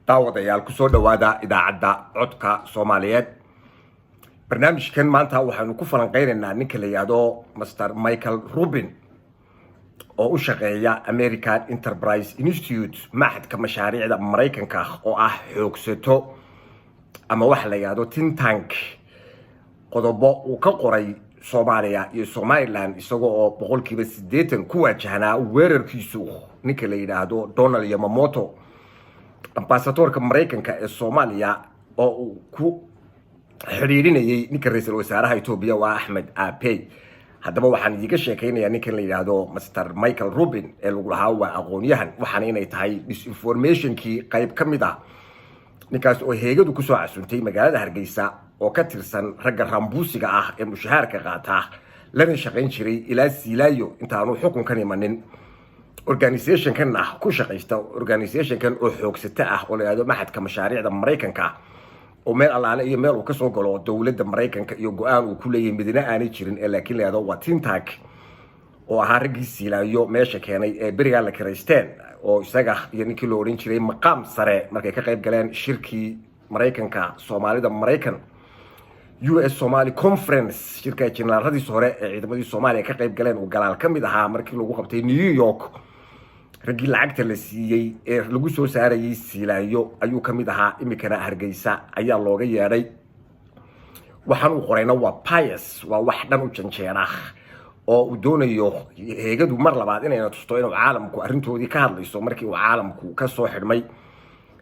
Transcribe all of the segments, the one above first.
Daawadayaal, kusoo dhowaada Idaacadda Codka Soomaaliyeed. Barnaamijkan maanta waxaanu ku falanqeynaynaa ninka la yidhaahdo Master Michael Rubin oo u shaqeeya American Enterprise Institute, machadka mashaariicda Maraykanka, oo ah xoogsato ama waxa la yidhahdo think tank. Qodobo uu ka qoray Soomaaliya iyo Somaliland, isaga oo 80% ku waajahnaa weerarkiisu ninka la yidhaahdo Donald Yamamoto, ambasadoorka Maraykanka ee Soomaaliya, oo uu ku xidhiidhinayay ninka ra-iisul wasaaraha Etoobiya, waa Axmed Abiy. Haddaba waxaan idiinka sheekaynayaa ninkan la yidhaahdo Master Michael Rubin ee lagu lahaa waa aqoon-yahan, waxaana inay tahay disinformationkii qayb ka mid ah. Ninkaas oo Heegadu kusoo casuntay magaalada Hargeysa, oo ka tirsan ragga rambuusiga ah ee mushahaarka qaata, lana shaqayn jiray ilaa Siilaayo intaanu xukunkan imanin, organizationkan ah ku shaqaysta, organizationkan oo xoogsata ah oo la yidhahdo Machadka Mashaariicda Maraykanka, oo meel allaale iyo meel uu kasoo galo dowladda Maraykanka iyo go-aan uu ku leeyahay midna aanay jirin, ee laakiin la yidhahdo waa think tank, oo ahaa raggii Siilaayo meesha keenay ee berigaa la kiraysteen, oo isaga iyo ninkii loo odhan jiray maqaam sare markay ka qayb galeen shirkii Maraykanka Soomaalida Maraykan, US Somali Conference, shirka jeneraaradiis hore ee ciidamadii Soomaaliya ka qayb galeen, uu Galaal ka mid ahaa, markii lagu qabtay New York, raggii lacagta la siiyey ee lagu soo saarayay Siilaayo ayuu ka mid ahaa. Iminkana Hargeysa ayaa looga yeedhay. Waxaan uu qorayna waa bias, waa wax dhan u janjeera oo uu doonayo Heegadu mar labaad inayna tusto inuu caalamku arrintoodii ka hadlayso markii uu caalamku kasoo xidhmay.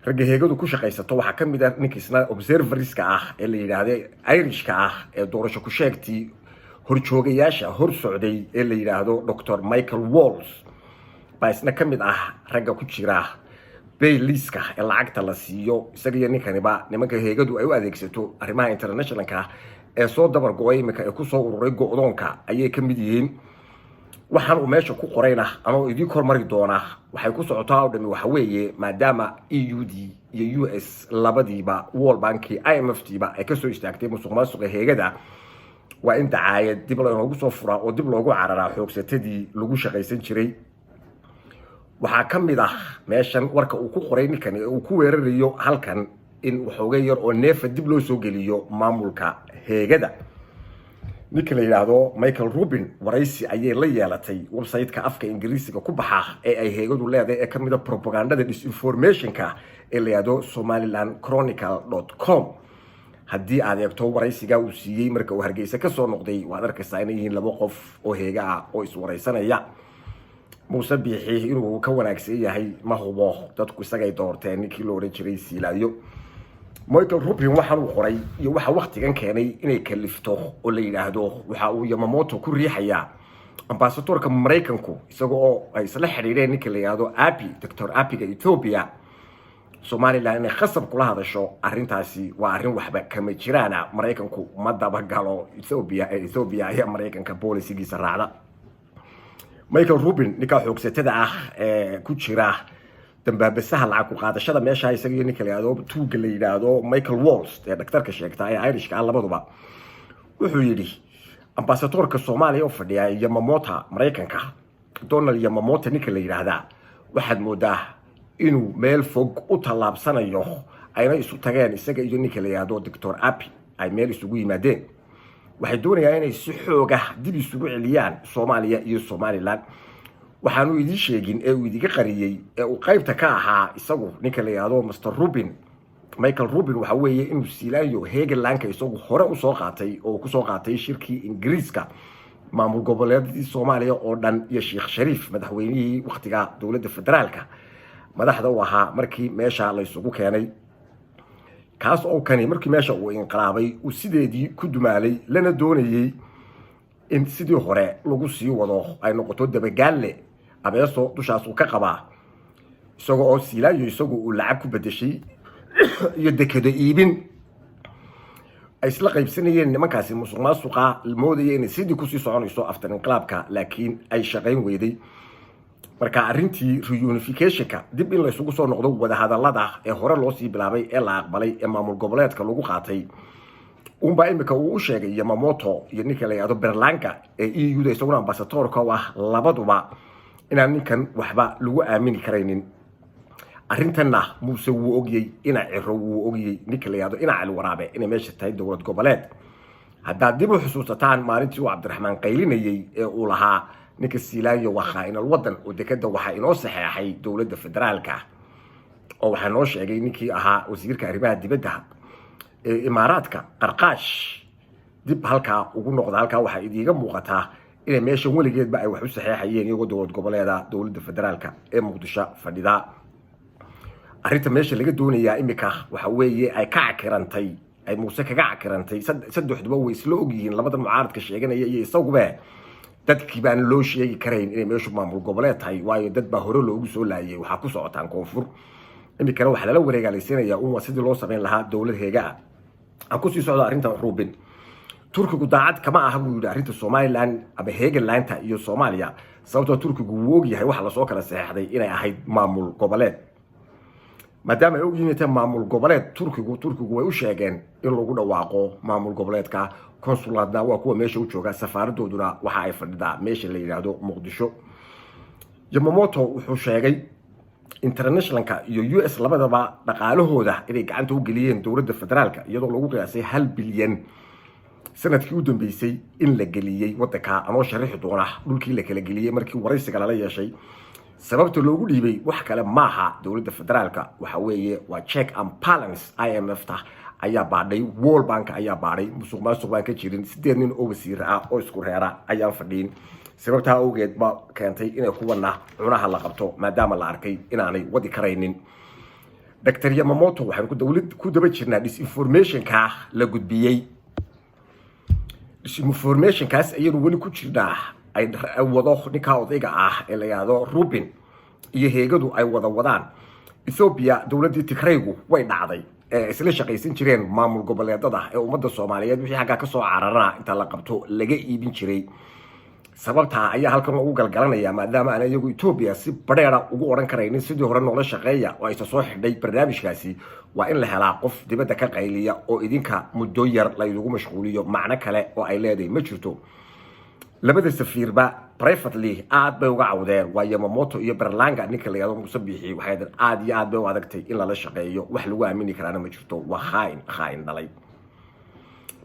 Ragga Heegadu ku shaqaysato waxaa ka mid ah ninkiisna observerska ah ee la yidhaahda Irishka ah ee doorasho ku sheegtii horjoogayaasha hor socday ee la yidhaahdo Dr Michael Walls, baa isna ka mid ah ragga ku jira bayliska ee lacagta la siiyo. Isaga iyo ninkaniba nimanka Heegadu ay u adeegsato arrimaha internationalka ee soo dabar go-ay iminka ee kusoo ururay go-doonka ayay ka mid yihiin. Waxaan uu meesha ku qorayna anoo idiin kormari doona waxay ku socotaa oo dhami waxa weeye, maadaama EU d iyo US labadiiba, World Banki, IMF tiiba ay kasoo istaagtay musuq maasuqa Heegada, waa in dacaayad dib loogu soo furaa oo dib loogu cararaa xoogsatadii lagu shaqaysan jiray. Waxaa ka mid ah meeshan warka uu ku qoray ninkani ee uu ku weerarayo halkan in waxooga yar oo neefa dib loo soo geliyo maamulka Heegada. Ninka la yidhaahdo Michael Rubin waraysi ayay la yeelatay website-ka afka Ingiriisiga ku baxa ee ay Heegadu leedahay, ee kamid a propagandada disinformationka, ee la yidhahdo SomalilandChronicle.com. Haddii aad eegto waraysiga uu siiyey marka uu Hargeysa kasoo noqday, waad arkaysaa inay yihiin laba qof oo Heega ah oo iswaraysanaya. Muuse Biixi inuu ka wanaagsan yahay ma hubo, dadku isagay doorteen ninkii loo odhan jiray Siilaayo. Michael Rubin waxaan uu qoray iyo waxa waktigan keenay inay kalifto oo la yidhaahdo waxa uu Yamamoto ku riixayaa ambasadoorka Maraykanku, isaga oo ay isla xidhiidheen ninka la yidhaahdo Abiy, Doctor Abiga Ethiopia, Somaliland inay khasab kula hadasho. Arrintaasi waa arrin waxba kama jiraana. Maraykanku ma dabagalo Ethiopia ee Ethiopia ayaa Maraykanka bolisigiisa raacda. Michael Rubin, ninka xoogsatada ah ee ku jira dambaabasaha lacag ku qaadashada meesha, isaga iyo ninka la yidhahdo tuuga la yidhaahdo Michael Walls ee dhaktarka sheegta ee Irishka ah labaduba, wuxuu yidhi ambasadoorka Soomaaliya oo fadhiya Yamamota Maraykanka, Donald Yamamoto ninka la yidhaahdaa, waxaad moodaa inuu meel fog u tallaabsanayo, ayna isu tageen isaga iyo ninka la yidhaahdo Doctor Abiy, ay meel isugu yimaadeen. Waxay doonayaan inay si xooga dib isugu celiyaan Soomaaliya iyo Somaliland. Waxaanu idiin sheegin ee uu idiga qariyey ee uu qaybta ka ahaa isagu, ninka la yidhaahdo Master Rubin, Michael Rubin, waxa weeye inuu Siilaanyo Hegelandka isagu hore usoo qaatay oo kusoo qaatay shirkii Ingiriiska, maamul goboleedadii Soomaaliya oo dhan iyo Sheekh Shariif, madaxweynihii waktiga dowladda federaalka madaxda u ahaa, markii meesha la isugu keenay, kaas oo kani markii meesha uu inqilaabay uu sideedii ku dumaalay, lana doonayey in sidii hore lagu sii wado, ay noqoto dabagaalle abeeso dushaasuu ka qabaa, isagoo oo Siilaayo isagu uu lacag ku bedeshay iyo dekedo iibin ay isla qaybsanayeen nimankaasi musuq maasuqa, moodaya inay sidii kusii soconayso after inqilaabka, laakiin ay shaqayn weyday. Marka arrintii reunificationka, dib in laysugu soo noqdo wadahadalada ee hore loosii bilaabay ee la aqbalay ee maamul goboleedka lagu qaatay, unbaa imika uu u sheegay Yamamoto iyo ninka la yidhahdo Berlanga ee EU da isaguna ambasadoorka u ah, labaduba inaan ninkan waxba lagu aamini karaynin. Arrintanna Muuse wuu ogyey, Ina Ciro wuu ogyey, ninka la yihahdo Ina Cali Waraabe, inay meesha tahay dowlad goboleed. Haddaad dib u xusuusataan maalintii uu Cabdiraxmaan qaylinayey ee uu lahaa ninka Siilaanyo waa khaa-inal wadan, oo dekeda waxaa inoo saxeexay dowladda federaalka, oo waxaa noo sheegay ninkii ahaa wasiirka arrimaha dibadda ee Imaaraadka, Qarqaash, dib halkaa ugu noqda. Halkaa waxaa idiiga muuqataa inay meeshan weligeedba ay wax u saxeexayeen iyagoo dowlad goboleeda dowladda federaalka ee Muqdisho fadhida. Arrinta meesha laga doonayaa imika waxa weeye ay ka cakirantay, ay Muuse kaga cakirantay, saddexduba way isla ogyihiin, labada mucaaradka sheeganaya iyo isagube. Dadkii baan loo sheegi karayn inay meeshu maamul goboleed tahay, waayo dad baa hore loogu soo laayay. Waxaa ku socotaan koonfur, imikana waxaa lala wareegaalaysiinayaa un waa sidii loo samayn lahaa dowlad heega ah. Aan kusii socdo arrinta Rubin. Turkigu daacad kama aha, buu yidhi, arrinta Somaliland ama Heeganlaanta iyo Soomaaliya, sababtoo Turkigu wuu ogyahay waxa lasoo kala saxeexday inay ahayd maamul goboleed. Maadaama ay ogyihiin tahay maamul goboleed, Turkigu way u sheegeen in lagu dhawaaqo maamul goboleedka. Konsulaadna waa kuwa meesha u jooga, safaaradooduna waxa ay fadhidaa meesha la yidhaahdo Muqdisho. Yamamoto wuxuu sheegay internationalka iyo US labadaba dhaqaalahooda inay gacanta u geliyeen dowladda federaalka, iyadoo lagu qiyaasay 1 bilyan sanadkii u dambeysay in la geliyey wadanka. Anoo sharixi doona dhulkii la kala geliyey markii waraysiga lala yeeshay. Sababta loogu dhiibay wax kale maaha dowladda federaalka, waxa weeye waa check and balance. IMF ta ayaa baadhay, World Bank ayaa baadhay, musuq maasuq baan ka jirin, 8 nin oo wasiir ah oo isku reera ayaan fadhiin. Sababtaa awgeed ba keentay inay kuwana cunaha la qabto, maadaama la arkay inaanay wadi karaynin. Dr Yamamoto, waxaan ku dawlad ku daba jirnaa disinformationka la gudbiyey. Disinformationkaas ayaynu weli ku jirnaa ay wado ninkaa odayga ah ee la yidhaahdo Rubin iyo heegadu ay wada wadaan. Ethiopia, dowladdii Tigraygu way dhacday ee isla shaqaysan jireen maamul goboleedada ee ummadda Soomaaliyeed wixii xaggaa kasoo cararana inta la qabto laga iibin jiray. Sababtaa ayaa halkan loogu galgalanaya, maadaama aan iyagu Ethiopia si badheera ugu odhan karaynin sidii hore noola shaqeeya oo aysa soo xidhay barnaamijkaasi. Waa in la helaa qof dibadda ka qayliya oo idinka muddo yar laydugu mashquuliyo. Macno kale oo ay leedahay ma jirto. Labada safiirba privately aad bay uga cawdeen, waa Yamamoto iyo Berlanga. Ninka la yihahdo Muuse Biixi waxay deen aad iyo aad bay u adagtay in lala shaqeeyo, wax lagu aamini karaana ma jirto, waa khaain khaain dhalay.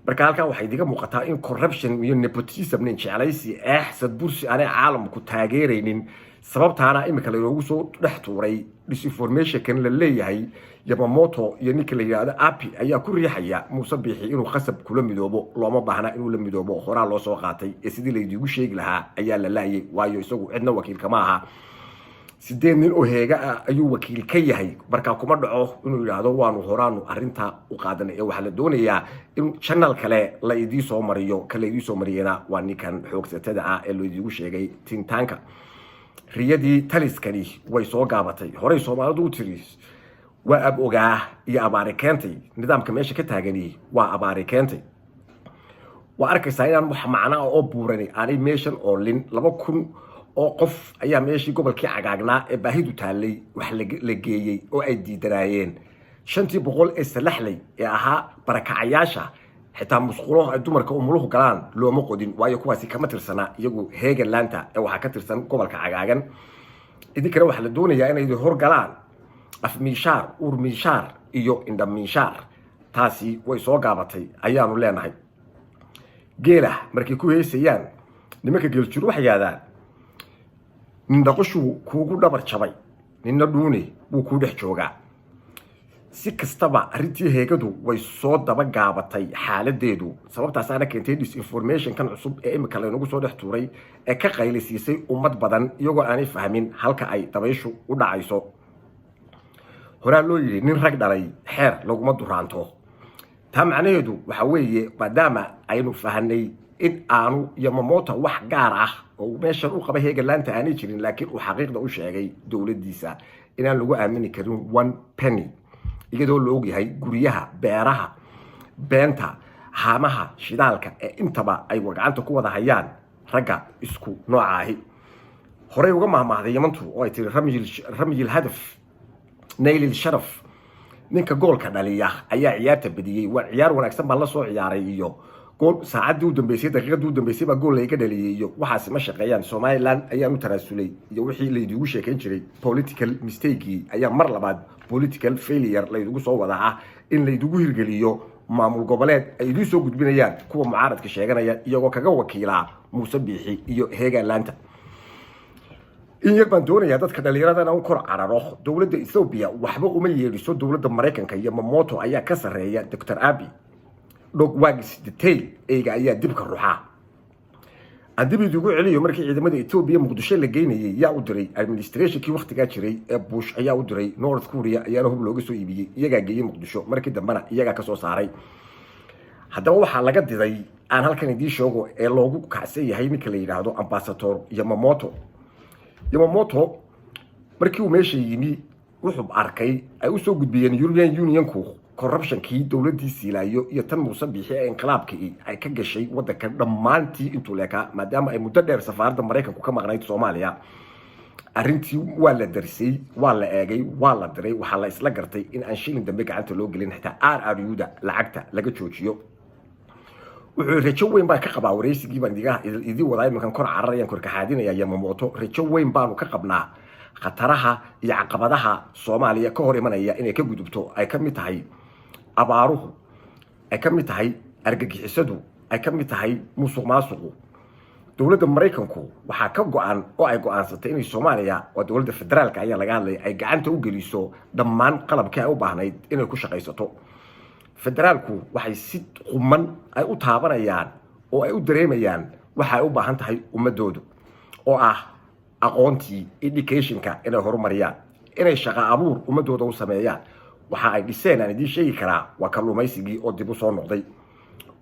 Marka halkan waxay idiga muuqataa in corruption iyo nepotism, nin jeclaysi, eexsad bursi aanay caalamku taageeraynin. Sababtaana imika lainoogu soo dhex tuuray disinformationkan la leeyahay Yamamoto iyo ninka la yidhahdo Abiy ayaa ku riixaya Muuse Biixi inuu khasab kula midoobo. Looma baahna inuu la midoobo, horaa loo soo qaatay ee sidii laydiigu sheegi lahaa ayaa la laayay, waayo isagu cidna wakiilkama aha. 8 nin oo heega ah ayuu wakiil ka yahay. Markaa kuma dhaco inuu yidhaahdo waanu horaanu arrinta u qaadanay, ee waxaa la doonayaa in channel kale la idii soo mariyo. Ka la idii soo mariyana waa ninkan xoogsatada ah ee laidiigu sheegay tintaanka. Riyadii taliskani way soo gaabatay. Horey Soomaalidu u tiri waa ab ogaa iyo abaari keentay. Nidaamka meesha ka taagani waa abaari keentay. Waa arkaysaa inaan wax macno ah oo buurani aanay meeshan oolin. 2000 oo qof ayaa meeshii gobolkii cagaagnaa ee baahidu taallay wax la geeyey oo ay diidanaayeen. 500 ee Salaxley ee ahaa barakacayaasha, xitaa musqulo ay dumarka umuluhu galaan looma qodin, waayo kuwaasi kama tirsana iyagu Heeganlaanta ee waxaa ka tirsan gobolka cagaagan. Idinkana waxaa la doonayaa inay idin horgalaan afmiishaar, uurmiishaar iyo indhamiishaar. Taasi way soo gaabatay ayaanu leenahay. Geela markay ku heesayaan nimanka geeljiru waxay yidhahdaan: "Nin dhaqashuu kuugu dhabar jabay, ninna dhuuni wuu kuu dhex joogaa." Si kastaba, arrintii heegadu way soo daba gaabatay xaaladeedu. Sababtaasaana keentay disinformation kan cusub ee imika laynagu soo dhex tuuray ee ka qaylisiisay ummad badan, iyagoo aanay fahmin halka ay dabayshu u dhacayso. Horaa loo yidhi nin rag dhalay xeer laguma duraanto. Taa macnaheedu waxa weeye, maadaama aynu fahanay in aanu Yamamoto wax gaar ah oo meeshan u qaba Heegalaanta aanay jirin, laakiin uu xaqiiqda u sheegay dowladdiisa inaan lagu aamini karin one penny, iyadoo la ogyahay guryaha, beeraha, beenta, haamaha shidaalka ee intaba ay gacanta ku wada hayaan ragga isku nooca ahi. Horey uga mahmaahday Yamantu oo ay tiri: "Ramyil hadaf naylil sharaf." Ninka goolka dhaliya ayaa ciyaarta badiyey. Waa ciyaar wanaagsan baan la soo ciyaaray iyo Gool saacaddii u dambeysay, daqiiqadii u dambeysay baa gool layga dhaliyey iyo waxaasi ma shaqeeyaan. Somaliland ayaan u tanaasulay iyo wixii laydigu sheekayn jiray, political mistakegii ayaa mar labaad political failure laydigu soo wadaa, ah in laydigu hirgeliyo maamul goboleed ay idiin soo gudbinayaan kuwa mucaaradka sheeganaya, iyagoo kaga wakiilaa Muuse Biixi iyo Heegaanlaanta. In yar baan doonayaa dadka dhallinyaradana u kor cararo. Dowladda Ethiopia waxba uma yeedhiso dowladda Maraykanka. Yamamoto ayaa ka sarreeya Dr Abiy. Dog wags the tail, eyga ayaa dibka ruxaa. Aan dib idigu celiyo, markii ciidamada Ethiopia Muqdisho la geynayay, yaa u diray? Administrationkii waktigaa jiray ee Bush ayaa u diray. North Korea ayaana hub looga soo iibiyey. Iyagaa geeyey Muqdisho, markii dambena iyagaa kasoo saaray. Haddaba waxaa laga diday, aan halkan idiin sheego, ee loogu kacsan yahay ninka la yidhaahdo Ambassador Yamamoto. Yamamoto markii uu meesha yimi, wuxuu arkay ay usoo gudbiyeen European Unionku corruptionkii dowladdii Siilaayo iyo tan Muuse Biixi ee inqilaabkii ay ka gashay waddanka dhammaantii intuu leekaa, maadaama ay muddo dheer safaaradda Maraykanku ka maqnayd Soomaaliya. Arrintii waa la darsay, waa la eegay, waa la diray. Waxaa la isla gartay in aan shilin dambe gacanta loo gelin, xitaa RRU da lacagta laga joojiyo. Wuxuu rajo weyn baan ka qabaa, wareysigii baan idiin wadaa iminkan, kor cararayaan, korkaxaadinaya Yamamoto. Rajo weyn baanu ka qabnaa khataraha iyo caqabadaha Soomaaliya ka hor imanaya inay ka gudubto, ay ka mid tahay abaaruhu, ay ka mid tahay argagixisadu, ay ka mid tahay musuq maasuqu. Dowladda Maraykanku waxaa ka go-an oo ay go-aansatay inay Soomaaliya, waa dowladda federaalka ayaa laga hadlaya, ay gacanta u geliso dhammaan qalabkii ay u baahnayd inay ku shaqaysato. Federaalku waxay si quman ay u taabanayaan oo ay u dareemayaan waxa ay u baahan tahay ummadoodu, oo ah aqoontii, educationka inay horumariyaan, inay shaqo abuur ummadooda u sameeyaan. Waxa ay dhiseen aan idiin sheegi karaa waa kalluumaysigii oo dib u soo noqday,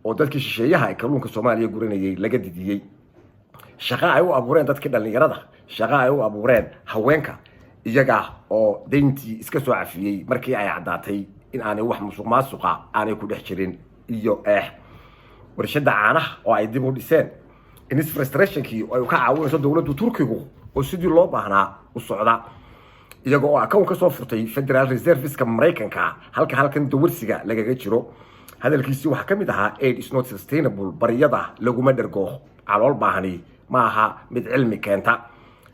oo dadkii shisheeyaha ay kalluunka Soomaaliya guranayay laga didiyey, shaqo ay u abuureen dadkii dhallinyarada, shaqo ay u abuureen haweenka, iyaga oo dayntii iska soo cafiyey markii ay caddaatay in aanay wax musuq maasuqa aanay ku dhex jirin iyo eex, warshadda caanaha oo ay dib u dhiseen, infrastructurekii oo ay ka caawinayso dowladdu Turkigu oo sidii loo baahnaa u socda, iyaga oo account ka soo furtay Federal Reserveska Maraykanka, halka halkan dawarsiga lagaga jiro. Hadalkiisii waxaa ka mid ahaa: "Aid is not sustainable." Baryada laguma dhergo, calool baahani ma aha mid cilmi keenta.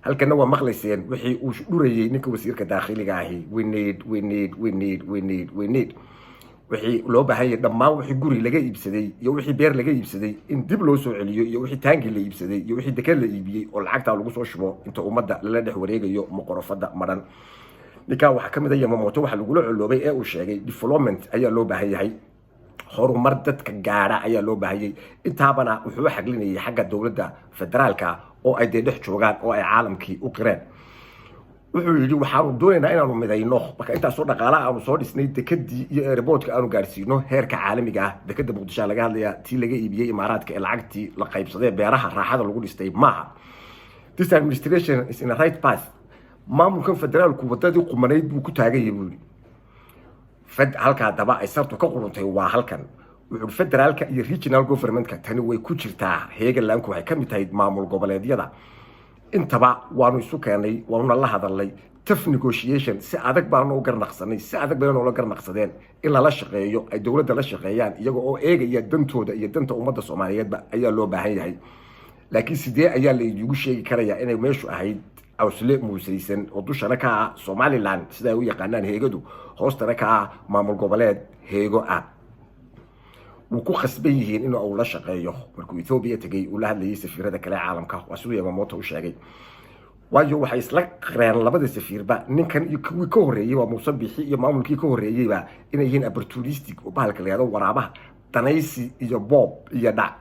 Halkana waa maqlayseen wixii uu dhurayay ninka wasiirka daakhiliga ahi: "We need, we need, we need, we need, we need." Wixii loo baahan yahay dhammaan, wixii guri laga iibsaday iyo wixii beer laga iibsaday in dib loo soo celiyo, iyo wixii taangi la iibsaday iyo wixii deked la iibiyey oo lacagtaa lagu soo shubo inta ummadda lala dhex wareegayo muqorofada madhan. Ninkaa waxaa ka mid a Yamamoto, waxaa lagula coloobay ee uu sheegay development ayaa loo baahan yahay, horumar dadka gaadha ayaa loo baahanyay. Intaabana wuxuu u xaglinayay xagga dowladda federaalka oo ay dee dhex joogaan oo ay caalamkii u qireen. Wuxuu yidhi waxaanu doonaynaa inaanu midayno marka intaasoo dhaqaalaha aanu soo dhisnay, dekadii iyo airportka aanu gaarsiino heerka caalamiga ah. Dekada Muqdisho laga hadlaya, tii laga iibiyey Imaaraadka ee lacagtii la qaybsadee beeraha raaxada lagu dhistay maaha. "This administration is in a right path." Maamulkan federaalku wadadii qumanayd buu ku taagan yahay, buu yidhi. Fed halka haddaba ay sartu ka quruntay waa halkan. Wuxuu federaalka iyo regional governmentka tani way ku jirtaa. Heegalanku waxay ka mid tahay maamul goboleedyada. Intaba waanu isu keenay, waanuna la hadalnay. Tough negotiation, si adag baanu u garnaqsanay, si adag bayna noola garnaqsadeen in lala shaqeeyo, ay dowladda la shaqeeyaan iyaga oo eegaya dantooda iyo danta ummadda Soomaaliyeedba ayaa loo baahan yahay. Laakiin sidee ayaa la idigu sheegi karayaa inay meeshu ahayd cawsle muusaysan oo dushana ka ah Somaliland, sida ay u yaqaanaan Heegadu, hoostana ka ah maamul goboleed Heego ah? Wuu ku khasban yihiin in uu la shaqeeyo. Markuu Ethiopia tegay, uu la hadlayay safiirada kale ee caalamka, waa siduu Yamamoto u sheegay. Waayo, waxay isla qireen labada safiirba ninkan iyo kuwii ka horreeyey, waa Muuse Bixi iyo maamulkii ka horreeyeyba, inay yihiin opportunistic oo bahalka la yihahdo waraabaha, danaysi iyo boob iyo dhac.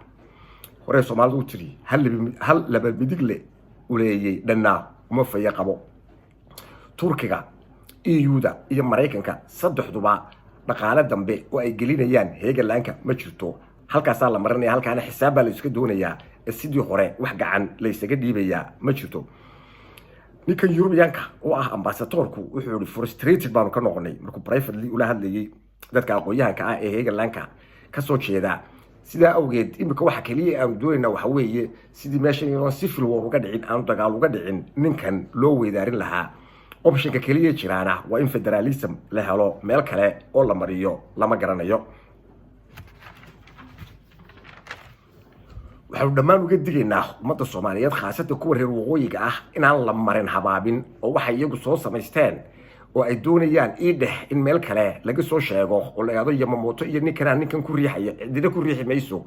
Horey Soomaalidu u tiri: "Hal laba midigle uleeyey dhannaa uma fayo qabo." Turkiga, EU-da iyo Maraykanka saddexduba dhaqaale dambe oo ay gelinayaan Heegalaanka ma jirto. Halkaasaa la marinaya, halkaana xisaab baa la iska doonayaa. Ee sidii hore wax gacan la ysaga dhiibayaa ma jirto. Ninkan Yurubiyaanka oo ah ambassadorku wuxuu yihi frustrated baanu ka noqonay markuu privately ula hadlayay dadka aqoon-yahanka ah ee Heegalaanka kasoo jeeda. Sidaa awgeed imika waxa keliya aanu doonayna waxa weeye sidii meeshan iyadoon civil war uga dhicin, aanu dagaal uga dhicin, ninkan loo weydaarin lahaa. Optionka keliya jiraana waa in federalism la helo, meel kale oo la mariyo lama garanayo. Waxaanu dhammaan uga digaynaa ummadda Soomaaliyeed, khaasatan kuwa reer waqooyiga ah, inaan la marin habaabin oo waxay iyagu soo samaysteen oo ay doonayaan ii dhex in meel kale laga soo sheego oo la yidhaahdo Yamamoto iyo ninkanaa ninkan ku riixaya. Cidina ku riixi mayso.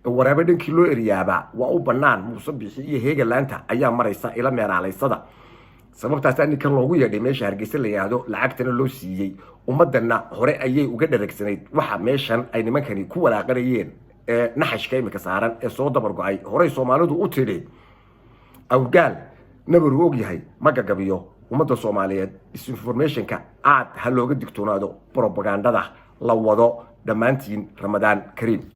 Waraabe dhankii loo eriyaaba waa u bannaan. Muuse Bixi iyo Heegalaanta ayaa maraysa ila meeraalaysada. Sababtaasaa ninkan loogu yeedhay meesha Hargeysa la yidhaahdo, lacagtana loo siiyey. Ummadana hore ayay uga dharagsanayd waxa meeshan ay nimankani ku walaaqanayeen ee naxashka imika saaran ee soo dabar go-ay. Horey Soomaalidu u tidhi, "Awgaal nabaruu og yahay ma gagabiyo." Ummadda Soomaaliyeed, disinformationka aad ha looga digtoonaado, propagandada la wado. Dhammaantiin, Ramadaan kariim.